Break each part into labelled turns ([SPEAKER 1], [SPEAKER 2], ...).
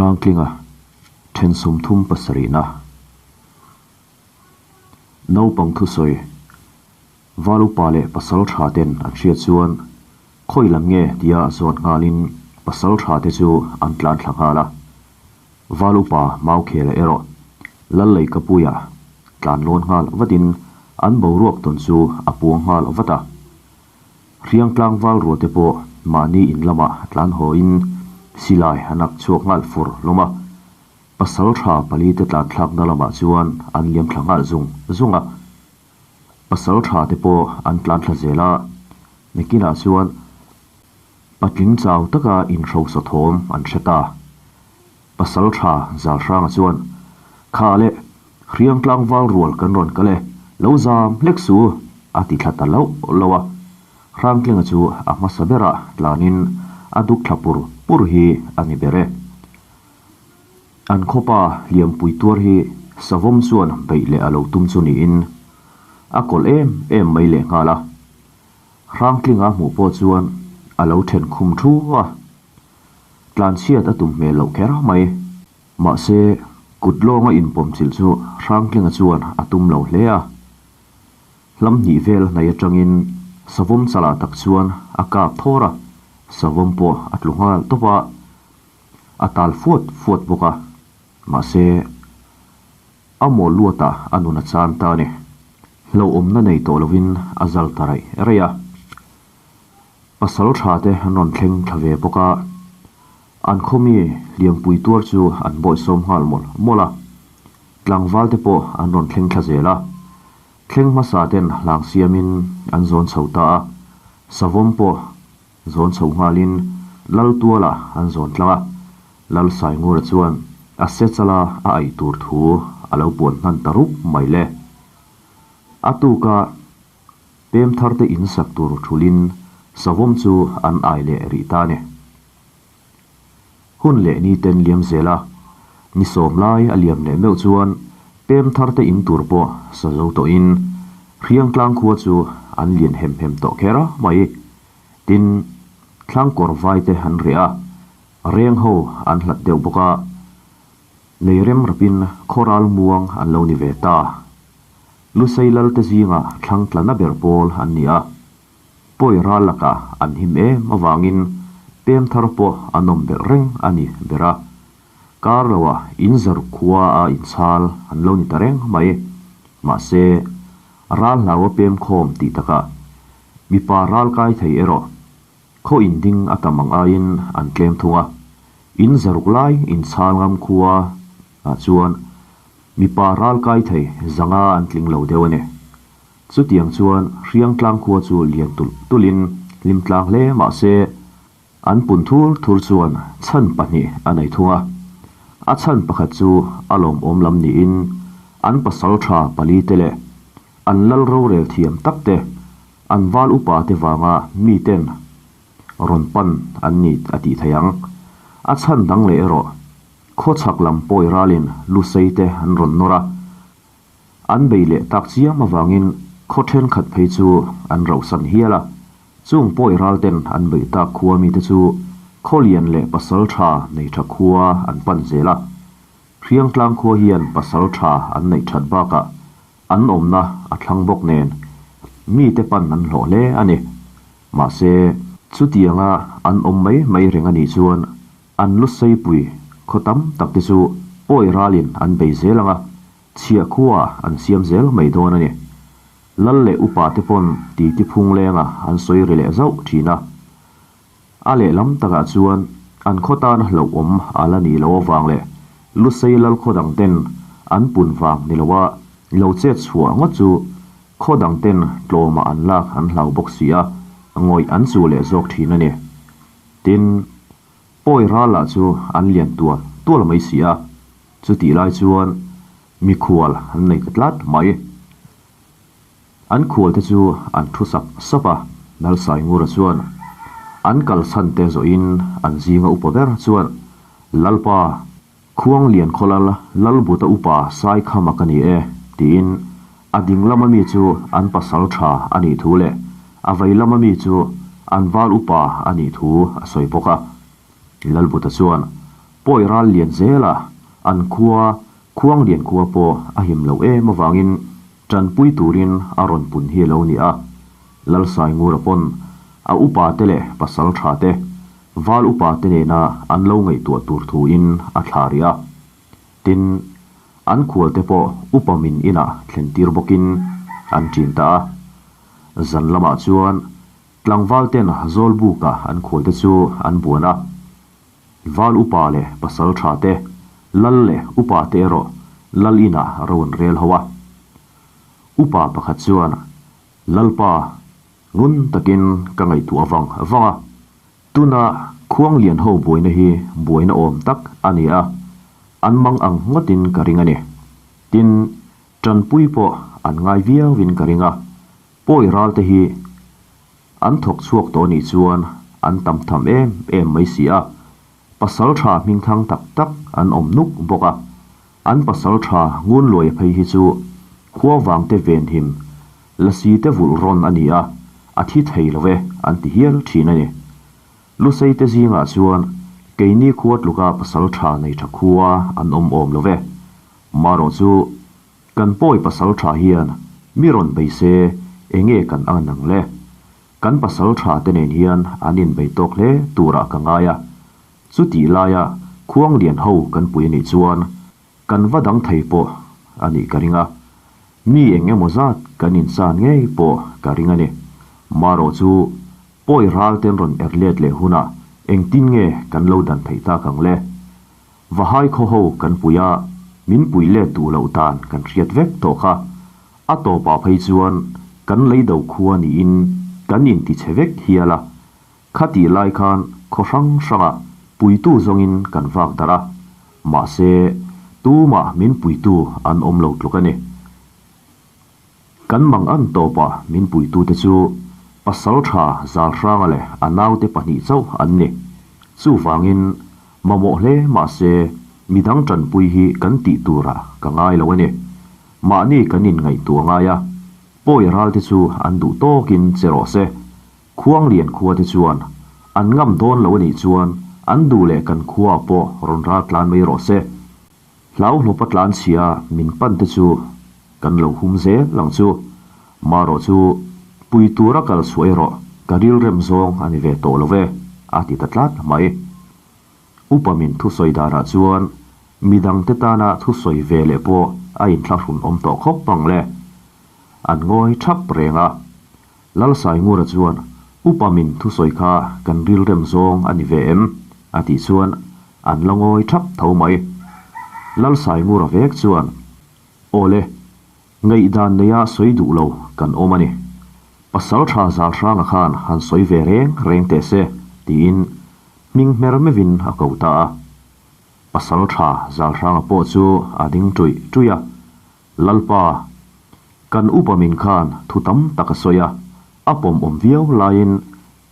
[SPEAKER 1] Hrangtlinga then 30 pasarihna Naupang thusawi Val upa leh pasal tha ten an hriat chuan khawi lam nge tia zawn nghalin pasal tha te chu an tlan thla nghal a. Val upa Maukhela erawh Lalleikapuia tlan lawn nghal vatin an boruak tawn chu a puang nghal vat a. Hriangtlang val rual te pawh mahni in lamah tlan hawiin silai an ak chhuak nghal fur hlawm a. Pasal tha pali te tlan thlakna lamah chuan an liam thla nghal zung zung a. Pasal tha te pawh an tlan thla zel a, nakinah chuan patling chau taka inhrosa thawm an hre ta. Pasal tha Zalhranga chuan, Kha le, Hriangtlang val rual kan rawn kal e, lo zam hlek su, a ti thla ta loh loh a. Hrangtlinga chu a hmasa berah tlanin a duk thla pur pur hi a ni ber e. An khawpa hliampui tuar hi savawm chuan beih leh a lo tum chu niin a kawlh em em mai lehnghal a. Hrangtlinga hmuh pawh chuan a lo then khum thu a. Tlanchhiat a tum hmel loh kher mai. Mahse, kut lawnga inpawmchilh chu Hrangtlinga chuan a tum lo hle a. Hlam hnih vel hnai atangin savawm chalah tak chuan a kap thawr a, savawm pawh a tlu nghal tawp a, a tal fuat fuat bawk a. Mahse, a mawl luatah a nun a chan ta a ni. Hlauhawmna nei tawh lovin a zal ta raih raih a. Pasal tha te an rawn thleng thla ve bawk a, an khawmi hliampui tuar chu an bawihsawm nghal mawlh mawlh a. Tlangval te pawh an rawn thleng thla zel a, thleng hmasa ten hlang siamin an zawn chho ta a, savawm pawh zawn chho nghalin Lal tualah an zawn tlang a, Lal Saingura chuan a se chala a aih tur thu a lo puan hnan ta rup mai le. A tuka. Pem tharte in sak tur thulin savawm chu an ai leh rih ta a ni. Hun leh ni ten liam zel a, ni sawm lai a liam leh meuh chuan pem tharte in tur pawh sa zo tawhin Hriangtlang khua chu an lian hem hem tawh kher mai. Tin, thlangkawr vaite an reh a, reng ho an hlat deuh bawk a, lei rem rapin khawral muang an lo ni ve ta. Lusei lalte zingah thlang tlana ber pawl an ni a, pawi ral lakah an him em avangin pem thar pawh an awm belh reng a ni ber a. Kar loah in zaruk khua a inchhal an lo ni ta reng mai. Mahse, ral hlaua pem khawm tih takah mipa ral kai thei erawh khaw inding a tam ang aiin an tlem thung a, in zaruk lai inchhal ngam khua ah chuan Mipa ral kai thei zanga an tling lo deuh a ni. Chutiang chuan Hriangtlang khua chu lian tulh tulhin hlim tlang hle mah se, an pun thur thur chuan chhan pahnih a nei thung a. A chhan pakhat chu a lawmawm lam niin an pasal tha pali te leh an lal rorel thiam tak te, an val upa te vanga miten rawn pan an ni a tih theih ang. A chhan dang leh erawh Khawchhak lam pawi ralin Lusei te an rawn nawr a, an bei leh tak chiam avangin khaw thenkhat phei chu an rauhsan hial a. Chung pawi ral ten an beih tak khua mite chu Khawlian leh Pasal tha nei tha khua an pan zel a. Hriangtlang khua hian Pasal tha an neih that bakah an awmna a thlang bawk nen mite pan an hlawh hle a ni. Mahse, chutianga an awm mai mai reng a nih chuan An lu seipui khaw tam tak te chu pawi ralin an bei zel ang a, chhiah khuaah an siam zel mai dawn a ni. Lal leh upa te pawn titi phung lenga an sawi ri leh zauh thin a. A lehlam takah chuan an khaw tan hlauhawm a la nih loh avang leh Lusei lal khaw dang ten an pun vang ni loa lo chet chhuah ngawt chu khaw dang ten tlawmah an lak an hlau bawk si a, ngawih an chuh leh zawk thin a ni. Tin, pawi ral lah chu an lian tual tual mai si a, chutih lai chuan mikhual an nei ta tlat mai. An khual te chu an thu sap sap a, Lalsaingura chuan an kalsan te zawhin an zinga upa ber chuan, Lalpa, Khuanglian khawlal Lalbuta upa Saikhama ka ni e, tiin a ding lama mi chu an pasal tha a nih thu leh a vei lama mi chu an val upa a nih thu a sawi bawk a. Lalbuta chuan, Pawi ral lian zela an khua Khuanglian khua pawh a him loh em avangin tanpui turin a rawn pun hi a lo ni a. Lalsaingura pawn a upa te leh pasal tha te, val upa te nena an lo ngaihtuah tur thuin a thla rih a. Tin, an khual te pawh upa min inah thlen tir bawkin an ṭin ta a. Zan lamah chuan tlangval ten Zawlbuka an khual te chu an buan a. Val upa leh pasal tha te, lal leh upa te erawh lal inah ro an rel ho a. Upa pakhat chuan, Lalpa, ngun takin ka ngaihtuah vang vang a. Tuna Khuanglian ho buaina hi buaina awm tak a ni a, an mang ang ngawtin ka ring a ni. Tin, tanpui pawh an ngai viauin ka ring a, pawi ral te hi an thawk chhuak tawh nih chuan an tam tham em em mai si a, pasal tha hmingthang tak tak an awm nuk bawk a, an pasal tha ngun luaia phei hi chu khua vangte venhim Lasi te vulh rawn a ni a, a thi thei lo e an ti hial thin a ni. Lusei te zingah chuan keini khua tluka pasal tha nei tha khua an awm awm lo ve. Marawh chu kan pawi pasal tha hian mi rawn bei se enge kan ang ang le? Kan pasal tha te nen hian an inbei tawk hle turah ka ngai a. Chutih laia Khuanglian ho kan pui a nih chuan Kan va dang thei pawh a nih ka ring a, mi eng emaw zat kan insan ngei pawh ka ring a ni. Marawh chu pawi ral ten rawn er let leh hunah engtin nge kan lo dan theih tak ang le? Vahai khaw ho kan pui a, min pui let duh loh dan kan hriat vek tawh kha. A tawpah phei chuan kan lei do khua niin kan intichhe vek hial a, Khatih lai khan khaw hrang hrangah puitu zawngin kan vak darh a, mahse tumah min puitu an awm lo tluk a ni. Kan mang an tawpah min puitute chu pasal tha Zalhranga leh a naute pahnih chauh an ni. Chuvangin mamawh hle mahse midang tanpui hi kan tih turah ka ngai lo a ni. Mahni kan inngaihtuah ngai a, pawi ralte chu an duh tawkin che rawh se. Khuanglian khua te chuan an ngam dawn lo a nih chuan an duh leh kan khua pawh rawn ral tlan mai rawh se. Hlauhlawpa tlan chhia min pan te chu kan lo hum zel ang chu. Marawh chu pui tura kal chhuah erawh ka rilrem zawng a ni ve tawh lo ve, a ti ta tlat mai. Upa min thusawi danah chuan midangte tana thusawi ve leh pawh a inthlahrun awm tawh khawp ang le. An ngawi thap reng a. Lalsaingura chuan, Upa min thusawi kha kan rilrem zawng a ni ve em? a tih chuan an la ngawi thap tho mai. Lalsaingura vek chuan, Awle, ngaihdan neia sawi duh lo kan awm a ni. Pasal tha Zalhranga khan han sawi ve reng reng teh se, tiin hming hmer meuhin a ko ta a. Pasal tha Zalhranga pawh chu a ding ṭuih ṭuih a. Lalpa, kan upa min khan thu tam tak a sawi a, a pawm awm viau laiin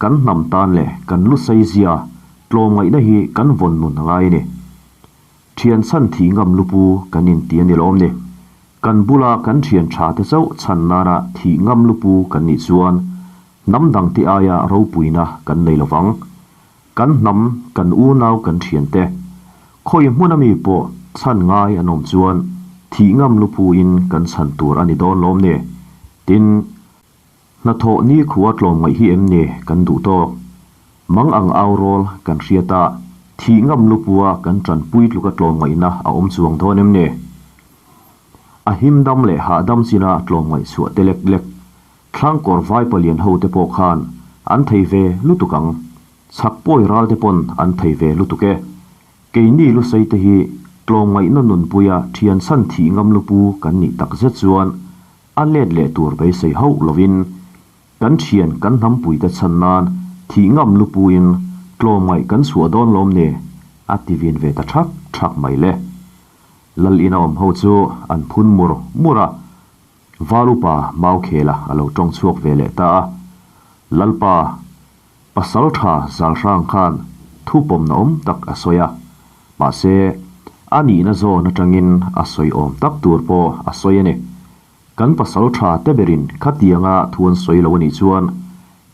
[SPEAKER 1] kan hnam tan leh kan lu saizia tlawmngaihna hi kan vawn nun a ngai a ni. Thian chhan thih ngam lupu kan inti a ni lawm ni. Kan bula kan thian tha te chauh chhan nana thih ngam lupu kan nih chuan hnam dangte aia ropuina kan nei lovang. Kan hnam, kan unau, kan thiante, khawi hmun ami pawh chhan ngai an awm chuan thih ngam lupuin kan chhan tur a ni dawn lawm ni? Tin, hnathawh nikhua tlawm ngaih hi em ni kan duh tawk? Mang ang au rawl kan hriat a, thih ngam lupua kan tanpui tluka tlawm ngaihna a awm chuang dawn em ni? A him dam leh hahdam china tlawm ngaih chhuah te lek lek Thlangkawr vai palian ho te pawh khan an thei ve lutuk ang. Chhak pawi ral te pawn an thei ve lutuk e. Keini Lusei te hi tlawmngaihna nunpuia thian chhan thih ngam lupu kan nih tak zet chuan a let leh tur beisei hauh lovin kan thian kan hnampui te chhan nan thih ngam lupuin tlawmngaih kan chhuah dawn lawm ni a ti vin ve ta thak thak mai le. Lal ina awm ho chu an phun mur mur a. Val upa Maukhela a lo tawng chhuak ve leh ta a, Lalpa, pasal tha Zalhrang khan thu pawmna awm tak a sawi a, mahse, a nihna zawn atangin a sawi awm tak tur pawh a sawi a ni. Kan pasal tha te berin khatianga thu an sawi lo a nih chuan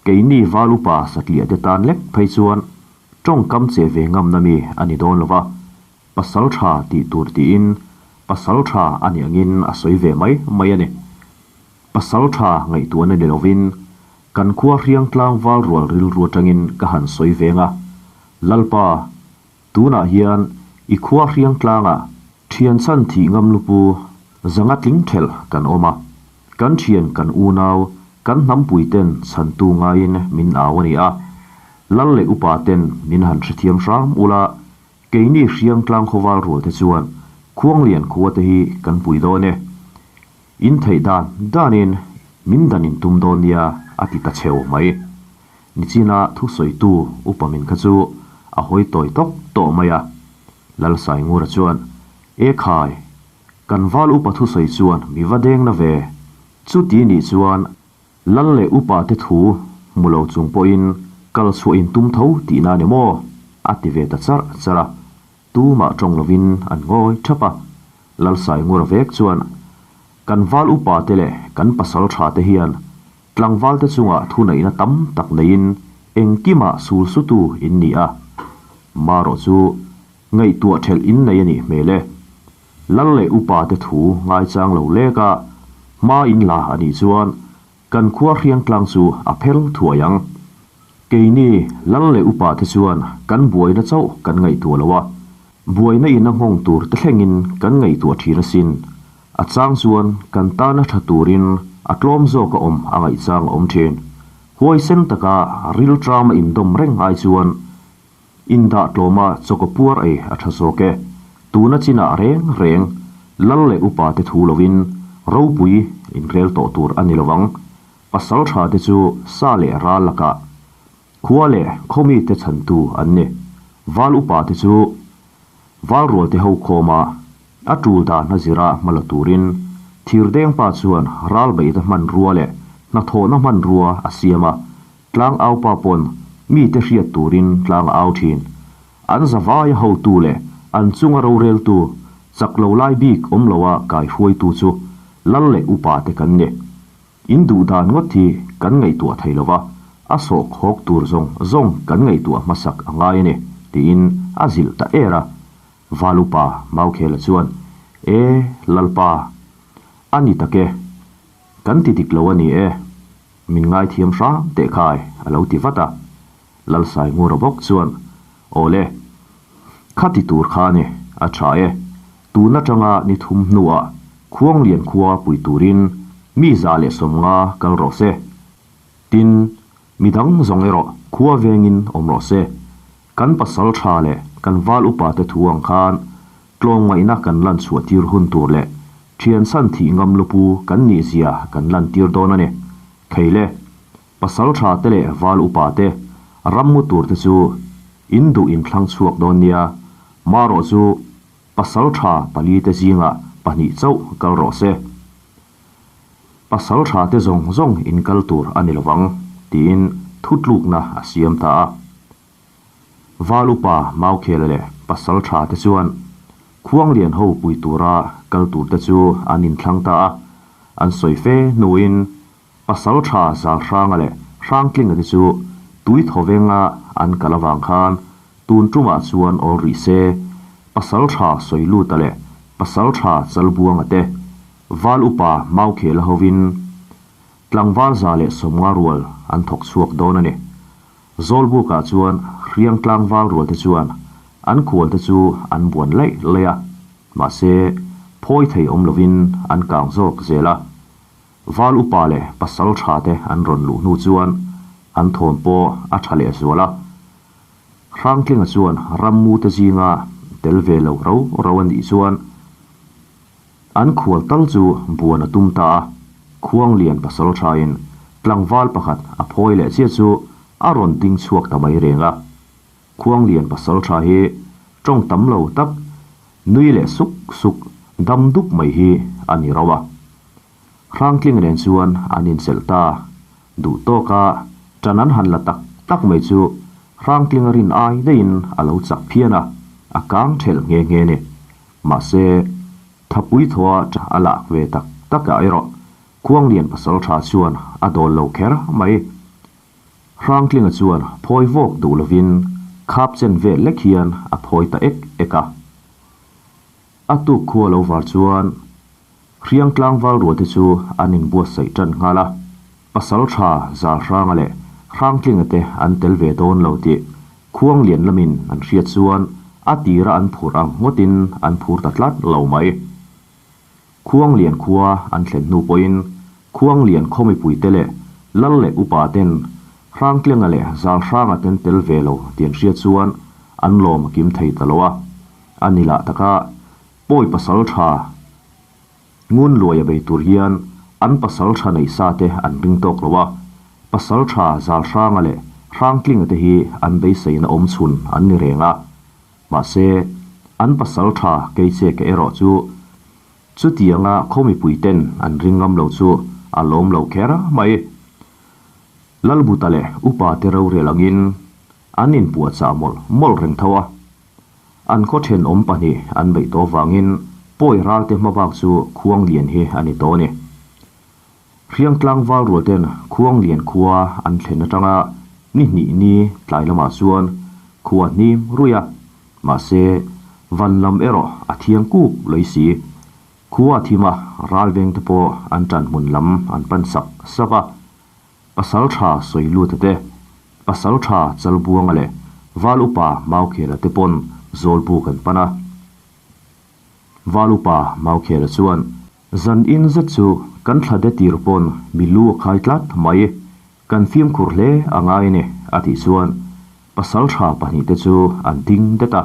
[SPEAKER 1] keini Val upa satliah te tan lek phei chuan tawngkam che ve ngamna mi a ni dawn lo va. Pasalṭha tih tur tiin Pasalṭha a nih angin a sawi ve mai mai a ni. Pasalṭha ngaihtuahna ni lovin kan khua Hriangtlang val rual rilru atangin ka han sawi veng a, Lalpa, tunah hian i khua Hriangtlangah thian chhan thih ngam lupu zanga tling thelh kan awm a, kan thian kan unau kan hnampuiten chhantu ngaiin min au a ni a, Lal leh upa ten min han hrethiam hram ula, Keini Hriangtlang khawval rual te chuan Khuanglian khua te hi kan pui dawn e. In theih dan danin min dan in tum dawn nia a ti ta cheu mai. Nichina thusawitu upa min kha chu a hawi tawi tawk tawh mai a. Lalsaingura chuan, E khai, kan val upa thusawi chuan mi va deng na ve. Chuti nih chuan Lal leh upa te thu hmu lo chung pawhin kal chhuah in tum tho tihna a ni maw? a ti ve ta charh charh a. Tumah tawng lovin an ngawi thap a. Lalsaingura vek chuan, Kan val upa te leh kan pasal tha te hian tlangval te chungah thuneihna tam tak neiin engkimah sul sutu in ni a. Marawh chu ngaihtuah thelh in nei a nih hmel e. Lal leh upa te thu ngaichang lo lek a, hma in la a nih chuan kan khua Hriangtlang chu a phel thuai ang. Keini lal leh upa te chuan kan buaina chauh kan ngaihtuah lo a, buaina in a nghawng tur te thlengin kan ngaihtuah thin asin. A chang chuan kan tana tha turin a tlawm zawk a awm a ngaihchang a awm thin. Huaisen taka rilṭama indawm reng ai chuan Indah tlawma chawkaw puar ei a tha zawk e. Tuna chinah reng reng lal leh upa te thu lovin ropui inrel tawh tur a ni lovang. Pasal tha te chu sa leh ral lakah khua leh khawmi te chhantu an ni. Val upa te chu val rual te ho khawma a tul dan a zira hma la turin thirdengpa chuan ral beihna hmanrua leh hnathawhna hmanrua a siam a. Tlang au pa pawn mite hriat turin tlang a au thin. An zavaia hotu leh an chunga roreltu, chak lo lai bik awm loa kai hruaitu chu lal leh upa te kan ni. In duh dan ngawt hi kan ngaihtuah thei lova, a sawh khawk tur zawng zawng kan ngaihtuah hmasak a ngai a ni, tiin a zilh ta er a. Val upa Maukhela chuan, E, Lalpa, a ni tak e, kan ti dik lo a ni e. Min ngaithiam hram teh khai, a lo ti vat a. Lalsaingura bawk chuan, Awle, khati tur kha ni, a tha e. Tun atanga ni thum hnuah Khuanglian khua pui turin mi 150 kal rawh se. Tin, midang zawng erawh khua vengin awm rawh se. Kan pasal tha leh kan val upa te thu ang khan Tlawmngaihna kan lan chhuah tir hun tur leh thian chhan thih ngam lupu kan nih zia kan lan tir dawn a ni. Thei le, pasal tha te leh val upa te, ram mu tur te chu in duh in thlang chhuak dawn nia, marawh chu pasal tha pali te zingah pahnih chauh kal rawh se. Pasal tha te zawng zawng in kal tur a ni lovang, tiin thutlukna a siam ta a. Val upa Maukhela leh pasal tha te chuan Khuanglian ho pui tura kal tur te chu an inthlang ta a, an sawi fe hnuin pasal tha Zalhranga leh Hrangtlinga te chu tui thawvenga an kal avang khan tun tumah chuan awl rih se, pasal tha Sawiluta leh pasal tha Chalbuanga te Val upa Maukhela hovin tlangval 150 rual an thawk chhuak dawn a ni. Zawlbukah chuan hriang tlangval rualte chuan an khualte chu an buan laih laih a, mahse phawi thei awm lovin an kang zawk zel a. Val upa leh pasal tha te an rawn luh hnu chuan an thawn pawh a tha leh zual a. Hrangtlinga chuan rammu te zinga tel ve lo ro ro a nih chuan An khual tal chu buan a tum ta a, Khuanglian pasal thain tlangval pakhat a phawi leh chiah chu a rawn ding chhuak ta mai reng a. Khuanglian pasal tha hi tawng tam lo tak, nui leh suk suk dam dup mai hi a ni rauh a. Hrangtling nen chuan an inchelh ta. Duh tawka ṭan an han la tak tak mai chu Hrangtlinga rin ai daihin a lo chak phian a, a kang ṭhelh nghe nghe ni. Mahse, thapui thaw a a lak ve tak tak ah erawh Khuanglian pasal tha chuan a dawl lo kher mai. Hrangtlinga chuan phawi vawk duh lovin khap chen vel lek hian a phawi ta ek ek a. A tuk khua lo var chuan Hriang tlangval rualte chu an inbuatsaih tan nghal a, Pasaltha Zalhranga leh Hrangtlinga te an tel ve dawn lo tih Khuanglian lamin an hriat chuan a tira an phur ang ngawtin an phur ta tlat lo mai. Khuanglian khua an thlen hnu pawhin Khuanglian khaw mipuite leh Lal leh upa ten Hrangtlinga leh Zalhranga ten tel ve lo tih an hriat chuan an lawm a kim thei ta lo a, a ni lah taka Pawi pasaltha ngun luaia bei tur hian an pasaltha neih sa te an ring tawk lo a, pasaltha Zalhranga leh Hrangtlinga te hi an beiseina awm chhun an ni reng a. Mahse, an pasaltha Keicheka erawh chu chutianga khaw mipui ten an ring ngam lo chu a lawm lo kher mai. Lalbuta leh upa te rorel angin an inpuahchah mawlh mawlh reng tho a. An khaw thenawm pahnih an beih tawh vangin pawi ralte hmabak chu Khuanglian hi a ni tawh a ni. Hriang tlangval rualten Khuanglian khua an thlen atanga ni hnih ni tlai lamah chuan khua hnim ruih a, mahse van lam erawh a thiang kuk lawih si. Khua thima ralvengte pawh an tanhmun lam an pan sak sak a. Pasaltha Sawiluta te, Pasaltha Chalbuanga leh Val Upa Maukhela te pawn Zawlbu kan pan a. Val Upa Maukhela chuan, Zan in zet chu kan thla de tir pawn mi lu a khai tlat mai, kan fimkhur hle a ngai a ni, a tih chuan Pasaltha pahnihte chu an ding det a,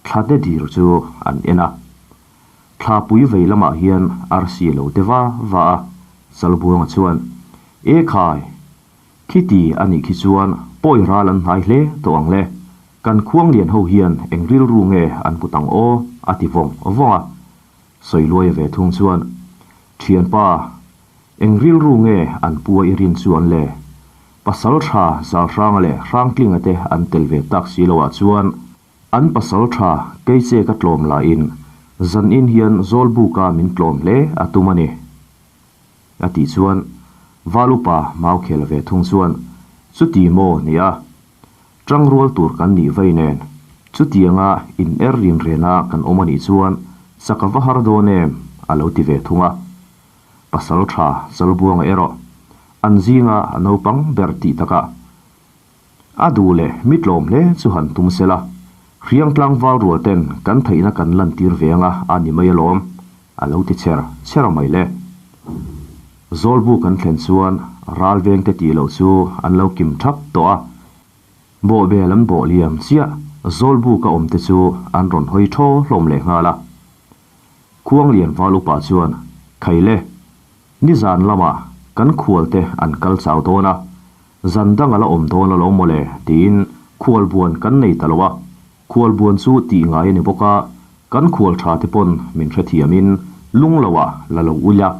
[SPEAKER 1] thla de dir chu an en a. Thlapui vei lamah hian arsi a lo te va va a, Chalbuanga chuan, E khai! Khiti a nih khi chuan pawi ral an hnai hle tawh ang le, kan Khuanglian ho hian eng rilru nge an put ang aw? a ti vawng vawng a. Sawiluaia ve thung chuan, Thianpa, eng rilru nge an pua i rin chuan le? Pasal tha Zalhranga leh Hrangtlinga te an tel ve tak si loah chuan, An pasal tha keiche ka tlawm lahin zanin hian Zawlbuka min tlawm hle a tum a ni. A tih chuan Val upa Maukhel ve thung chuan, Chuti maw nia, tangrual tur kan nih vei nen, chutianga in er rin rena kan awm a nih chuan chak a va har dawn em? a lo ti ve thung a. Pasal tha Chalbuanga erawh an zinga a naupang ber tih takah A duh leh mi tlawm hle chu han tum se la, hriang tlangval rual ten kan theihna kan lantir ve anga a ni mai alawm, a lo ti cher cher mai le. Zawlbu kan thlen chuan ral vengte tih loh chu an lo kim thap tawh a, bawhbel an bawh liam chiah Zawlbuka awmte chu an rawn hawi thaw hlawm leh nghal a. Khuanglian val upa chuan, Khaile, nizan lamah kan khualte an kal chau dawn a, zan dang a la awm dawn alawm mawle tiin khualbuan kan nei ta lo a, khualbuan chu tih ngai a ni bawk a, kan khual tha te pawn min hrethiamin lung loah la lo ulh a.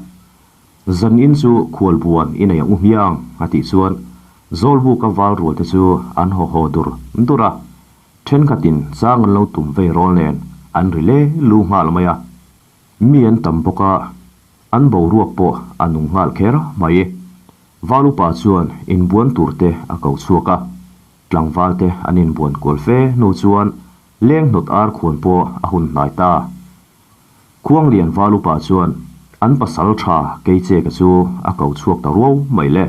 [SPEAKER 1] Zan in chu khualbuan i nei ang u hmiang a tih chuan Zawlbuka val rualte chu an haw haw dur dur a. Thenkhatin chang an lo tum vei rawl nen an ri le lu nghal mai a, mi an tam bawk a, an boruak pawh a nung nghal kher mai. Val upa chuan inbuan tur te a ko chhuak a, tlangval te an inbuan kual fe hnu chuan leng hnawt ar khuan pawh a hun hnai ta. Khuanglian val upa chuan an pasal tha Keicheka chu a ko chhuak ta ruau mai le.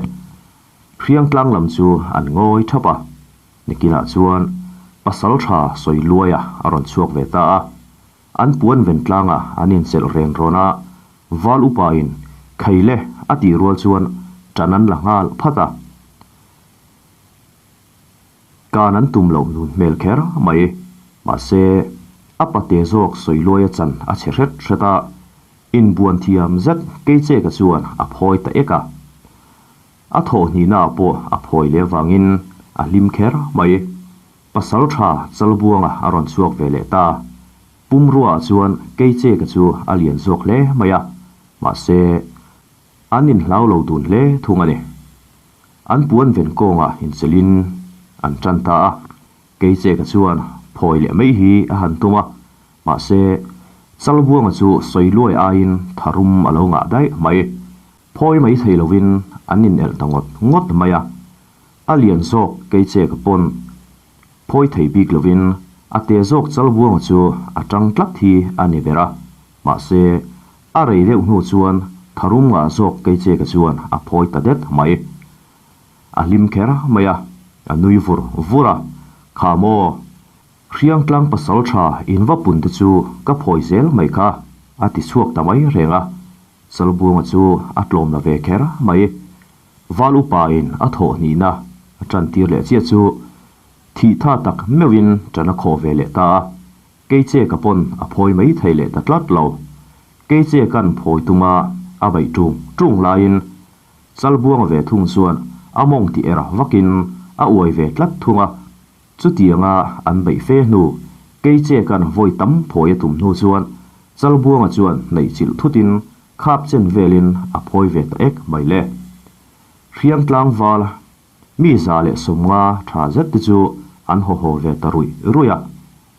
[SPEAKER 1] Hriangtlang lam chu an ngawi thap a. Nikinah chuan pasal tha sawi luaia a rawn chhuak ve ta a, an puan ven tlanga an inchelh reng rawn a, val upain Khaile a tih rual chuan ṭan an la nghal phat a. Kan an tum loh nun hmel kher mai, mahse a pate zawk sawi luaia chan a chhe hret hret a, inbuan thiam zet Keicheka chuan a phawi ta ek a. A thawhhnihnaah pawh a phawi leh vangin a hlim kher mai. Pasal tha Chalbuanga a rawn chhuak ve leh ta. Pumruaah chuan Keicheka chu a lian zawk hle mai a, mahse, an inhlau lo dun hle thung a ni. An puan ven kawngah inchelhin an tan ta a, Keicheka chuan phawi leh mai hi a han tum a, mahse, Chalbuanga chu sawi luai aiin tharum a lo ngah daih mai. Phawi mai thei lovin an inelh ta ngawt ngawt mai a, a lian zawk Keicheka pawn phawi thei bik lovin a te zawk Chalbuanga chu a tang tlat hi a ni ber a. Mahse, a rei deuh hnu chuan tharum ngah zawk Keicheka chuan a phawi ta det mai. A hlim kher mai a, a nui vur vur a, Kha maw, Hriangtlang pasal tha in va pun te chu ka phawi zel mai kha, a ti chhuak ta mai reng a. Chalbuanga chu a tlawm la ve kher mai. Val upa in a thawh hnihna a tan tir leh chiah chu thih tha tak meuhin tan a khawh ve leh ta a, Keicheka pawn a phawi mai thei leh ta tlat lo. Keicheka'n phawi tuma a beih ṭung ṭung laiin Chalbuanga ve thung chuan a mawng ti er vakin a uai ve tlat thung a, chutianga an beih fe hnu Keicheka'n vawi tam phawi a tum hnu chuan Chalbuanga chuan hnaih chilh thutin Khap chen velin a phawi ve ta ek mai le. Hriangtlang val mi 150 tha zet te chu an haw haw ve ta ruih ruih a,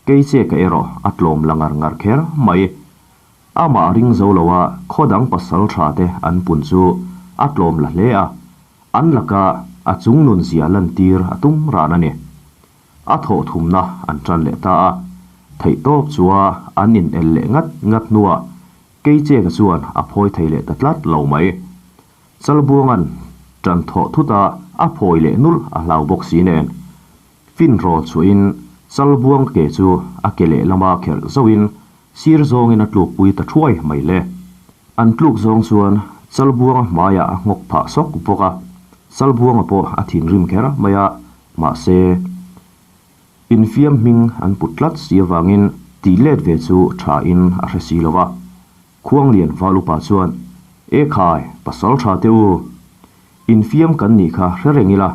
[SPEAKER 1] Keicheka erawh a tlawm la ngar ngar kher mai. Amah ring zo lo a khaw dang pasal tha te an pun chu a tlawm la hle a, an laka a chung nun zia lantir a tum ran a ni. A thawh thumna an tan leh ta a, theihtawp chua an in el leh ngat ngat hnuah Keicheka chuan a phawi thei leh ta tlat lo mai. Chalbuanga'n tan thawh thut a, a phawi leh nulh a hlau bawk si nen. Finrawl chhuahin Chalbuang ke chu a ke lehlama kherh zauhin sir zawngin a tlukpui ta thuai mai le. An tluk zawng chuan Chalbuanga hmaiah a nghawk phah sawk bawk a, Chalbuanga pawh a thinrim kher mai a, mahse, Infiam hming an put tlat si avangin tih let ve chu tha in a hre si lo va. Khuanglian val upa chuan, E khai, pasal tha teh u. Infiam kan nih kha hre reng ila,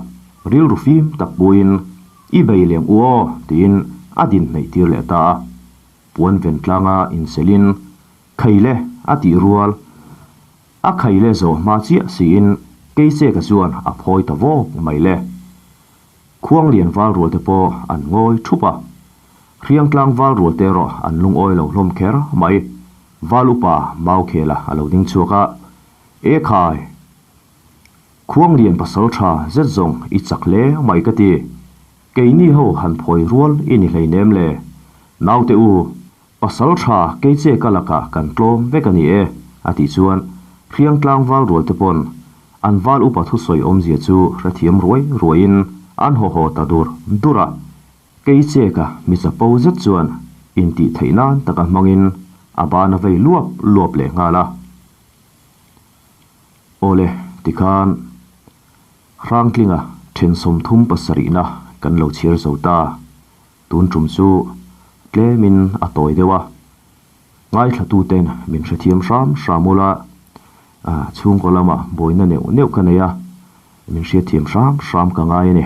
[SPEAKER 1] rilru fim tak puiin i bei leng u aw tiin a din hnaih tir leh ta a. Puan ven tlanga inselin, Khaile a tih rual. A khaile zawh hma chiah siin Keicheka chuan a phawi ta vawk mai le. Khuanglian val rual te pawh an ngawi thup a, Hriangtlang val rual te erawh an lungawi lo hlawm kher mai. Val upa Maukhela a lo ding chhuak a, E khai! Khuanglian pasal tha zet zawng i chak hle mai ka ti. Keini ho han phawi rual i ni hleinem le. Naute u, Pasal tha kei che ka lakah kan tlawm vek a ni e, a tih chuan Hriangtlang val rual te pawn an val upa thusawi awmzia chu hrethiam ruai ruaiin an haw haw ta dur dur a. Kei che ka mi chapo zet chuan intih theih nan taka hmangin a ban a vei luap luap leh nghal a. Awle, tikhan Hrangtlinga then 37na kan lo chhiar zo ta. Tun tum chu tlemin a tawi deuh a, ngaithlatuten min hrethiam hram hram ula, chhungkaw lamah buaina neuh neuh ka nei a, min hriatthiam hram hram ka ngai a ni.